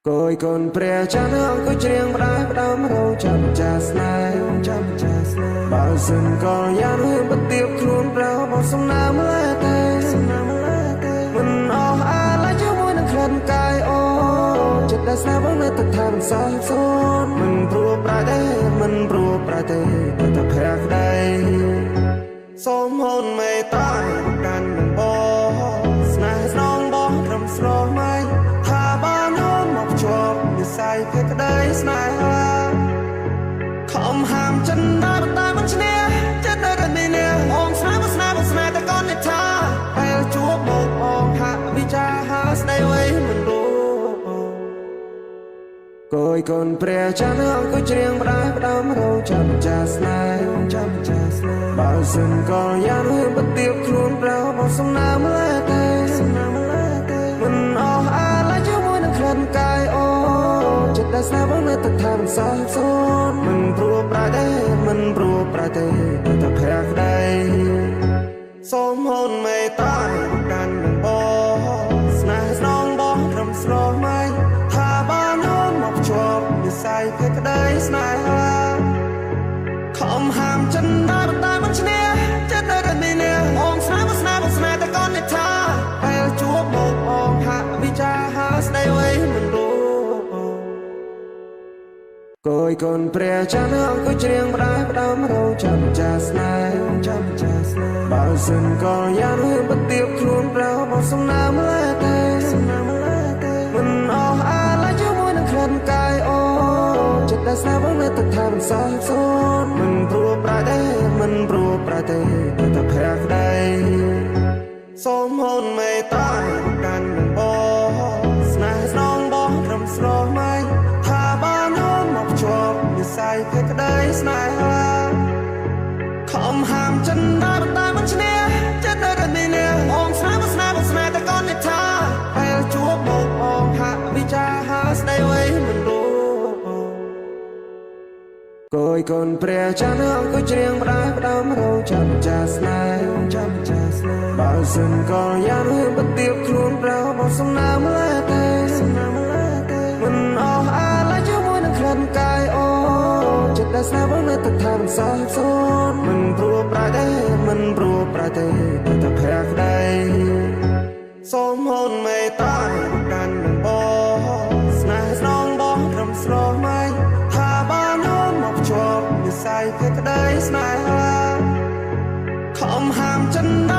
គយកូនព្រះច័ន្ទអង្គុយច្រៀងផ្ដាយផ្ដើមរងចាំចាស្នេហ៍ចាំចាស្នេហ៍បើសិនក៏យ៉ាងហឿនបន្ទាបខ្លួនប្រោបងសំណាមលែទេសំណាមលែទេមិនអស់អាឡ័យជាមួយនឹងក្លិនកាយអូចិត្តដែលស្នេហ៍បងនៅតែថាមិនសាបសូន្យមិនព្រោះប្រែទេមិនព្រោះប្រែទេតែតែភក្តីសូមហូនមេត្តាកាន់នឹងបងស្នេហ៍ស្នងបងត្រឹមស្រស់ម៉ៃថាបានអូនមកជាប់និស័យភក្តីស្នេហាខំហាមចិនដែរតែមិនឈ្នះចិត្តនៅតែមានអ្នកអូនស្នេហ៍ស្នេហ៍ស្នេហ៍តែកូននេះថាពេលជួបមកអូនហាក់វិចាហាស្ដីអ្វីមិនรู้គយកូនព្រះច័ន្ទអង្គុយច្រៀងផ្ដាយផ្ដើមរងចាំចាស្នេហ៍ចាំចាស្នេហ៍បើសិនក៏យ៉ាងហឿនបន្ទាបខ្លួនប្រោបងសំណាមលែទេសំណាមលែទេមិនអស់អាឡ័យជាមួយនឹងក្លិនកាយអូចិត្តដែលស្នេហ៍បងនៅតែថាមិនសាបសូន្យមិនព្រោះប្រែទេមិនព្រោះប្រែទេតែតែភក្តីសូមហូនមេត្តាកាន់នឹងបងស្នេហ៍ស្នងបងត្រឹមស្រស់ម៉ៃថាបានអូនមកជាប់និស័យភក្តីស្នេហាខំហាមចិនដែរតែមិនឈ្នះចិត្តនៅតែមានអ្នកអូនស្នេហ៍ស្នេហ៍ស្នេហ៍តែកូននេះថាពេលជួបមកអូនហាក់វិចាហាស្ដីអ្វីមិនรู้គយកូនព្រះច័ន្ទអង្គុយច្រៀងផ្ដាយផ្ដើមរងចាំចាស្នេហ៍ចាំចាស្នេហ៍បើសិនក៏យ៉ាងហឿនបន្ទាបខ្លួនប្រោបងសំណាមលែទេសំណាមលែទេមិនអស់អាឡ័យជាមួយនឹងក្លិនកាយអូចិត្តដែលស្នេហ៍បងនៅតែថាមិនសាបសូន្យមិនព្រោះប្រែទេមិនព្រោះប្រែទេតែតែភក្តីសូមហូនមេត្តាកាន់នឹងបងស្នេហ៍ស្នងបងត្រឹមស្រស់ម៉ៃថាបានអូនមកជាប់និស័យភក្តីស្នេហាខំហាមចិនដែរតែមិនឈ្នះចិត្តនៅតែមានអ្នកអូនស្នេហ៍ស្នេហ៍ស្នេហ៍តែកូននេះថាពេលជួបមកអូនហាក់វិចាហាស្ដីអ្វីមិនรู้គយកូនព្រះច័ន្ទអង្គុយច្រៀងផ្ដាយផ្ដើមរងចាំចាស្នេហ៍ចាំចាស្នេហ៍បើសិនក៏យ៉ាងហឿនបន្ទាបខ្លួនប្រោបងសំណាមលែទេសំណាមលែទេមិនអស់អាឡ័យជាមួយនឹងក្លិនកាយអូចិត្តដែលស្នេហ៍បងនៅតែថាមិនសាបសូន្យមិនព្រោះប្រែទេមិនព្រោះប្រែទេតែតែភក្តីសូមហូនមេត្តាកាន់នឹងបងស្នេហ៍ស្នងបងត្រឹមស្រស់ម៉ៃថាបានអូនមកជាប់និស័យភក្តីស្នេហាខំហាមចិន